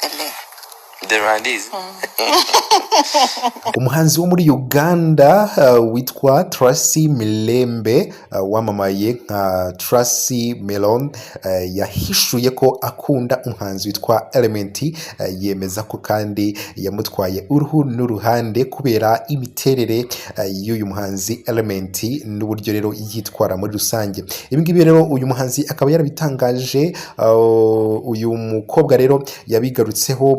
LA. The Rwandese. Umuhanzi wo muri Uganda witwa Tracy Mirembe, wamamaye nka Tracy Melon, yahishuye ko akunda umuhanzi witwa Element, yemeza ko kandi yamutwaye uruhu n'uruhande kubera imiterere y'uyu muhanzi Element n'uburyo rero yitwara muri rusange. Ibi ngibi rero uyu muhanzi akaba yarabitangaje. Uyu mukobwa rero yabigarutseho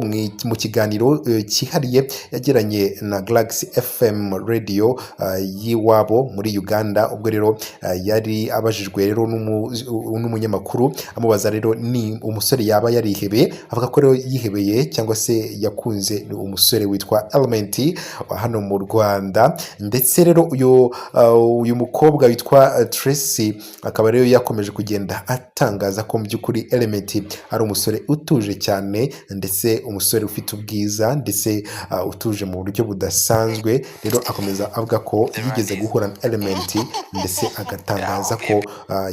mu kiganiro cyihariye yagiranye na Galaxy FM Radio y'iwabo muri Uganda, ubwo rero yari abajijwe rero n'umunyamakuru amubaza rero ni umusore yaba yarihebeye. Avuga ko rero yihebeye cyangwa se yakunze umusore witwa Element hano mu Rwanda. Ndetse rero uyu mukobwa witwa Tracy akaba rero yakomeje kugenda atangaza ko mu by'ukuri Element ari umusore utuje cyane, ndetse umusore ufite ubwiza, ndetse utuje mu buryo budasanzwe. Rero akomeza avuga ko yigeze guhura na Element, ndetse agatangaza ko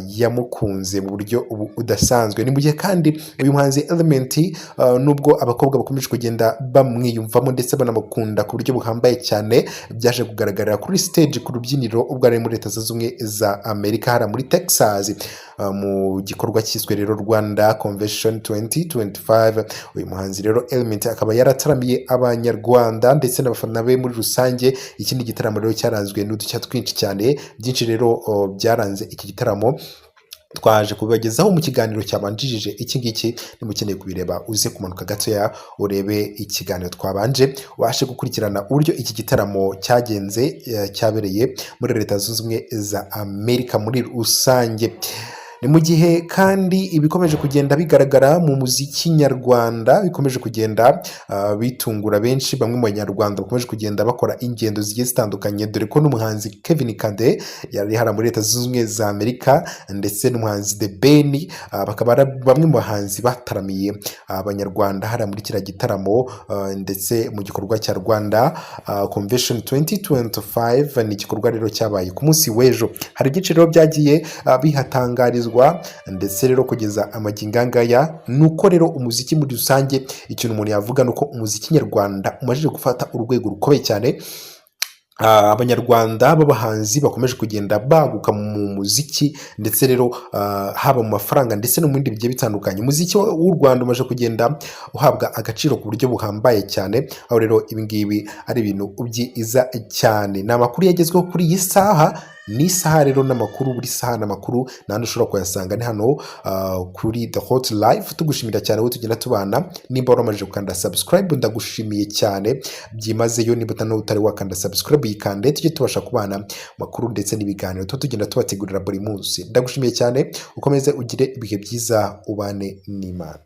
yamukunze mu buryo budasanzwe. Ni mu gihe kandi uyu muhanzi Element, nubwo abakobwa bakomeje kugenda bamwiyumvamo ndetse banamukunda ku buryo buhambaye cyane, byaje kugaragarira kuri stage ku rubyiniro ubwo ari muri Leta Zunze Ubumwe za Amerika, hariya muri Texas, mu gikorwa cyiswe rero Rwanda Convention 2025. Uyu muhanzi rero Element akaba yarataramiye Abanyarwanda ndetse n'abafana be muri rusange. Ikindi gitaramo rero cyaranzwe n'udushya twinshi cyane. Byinshi rero byaranze iki gitaramo twaje kubibagezaho mu kiganiro cyabanjirije iki ngiki. Niba ukeneye kubireba, uze kumanuka gatoya urebe ikiganiro twabanje, ubashe gukurikirana uburyo iki gitaramo cyagenze, cyabereye muri Leta Zunze Ubumwe za Amerika muri rusange. Ni mu gihe kandi ibikomeje kugenda bigaragara mu muziki nyarwanda bikomeje kugenda bitungura benshi. Bamwe mu Banyarwanda bakomeje kugenda bakora ingendo zigiye zitandukanye, dore ko n'umuhanzi Kevin Kade yari hariya muri Leta Zunze Ubumwe za Amerika, ndetse n'umuhanzi The Ben, bakaba ari bamwe mu bahanzi bataramiye Abanyarwanda hariya muri kiriya gitaramo, ndetse mu gikorwa cya Rwanda Convention 2025. Ni igikorwa rero cyabaye ku munsi w'ejo. Hari byinshi rero byagiye bihatangarizwa, ndetse rero kugeza amagingo angaya ni uko rero umuziki muri rusange, ikintu umuntu yavuga ni uko umuziki nyarwanda umajije gufata urwego rukomeye cyane. Abanyarwanda b'abahanzi bakomeje kugenda baguka mu muziki, ndetse rero haba mu mafaranga ndetse no mu bindi bigiye bitandukanye. Umuziki w'u Rwanda umaze kugenda uhabwa agaciro ku buryo buhambaye cyane, aho rero ibi ngibi ari ibintu byiza cyane. Ni amakuru yagezweho kuri iyi saha. Ni isaha rero n'amakuru, buri saha n'amakuru, n'ahandi ushobora kuyasanga ni hano kuri The Hot Life. Tugushimira cyane wowe tugenda tubana. Nimba waramaze gukanda subscribe, ndagushimiye cyane byimazeyo. Niba utari wakanda subscribe, yikande tujye tubasha kubana makuru ndetse n'ibiganiro tuba tugenda tubategurira buri munsi. Ndagushimiye cyane, ukomeze ugire ibihe byiza, ubane n'Imana.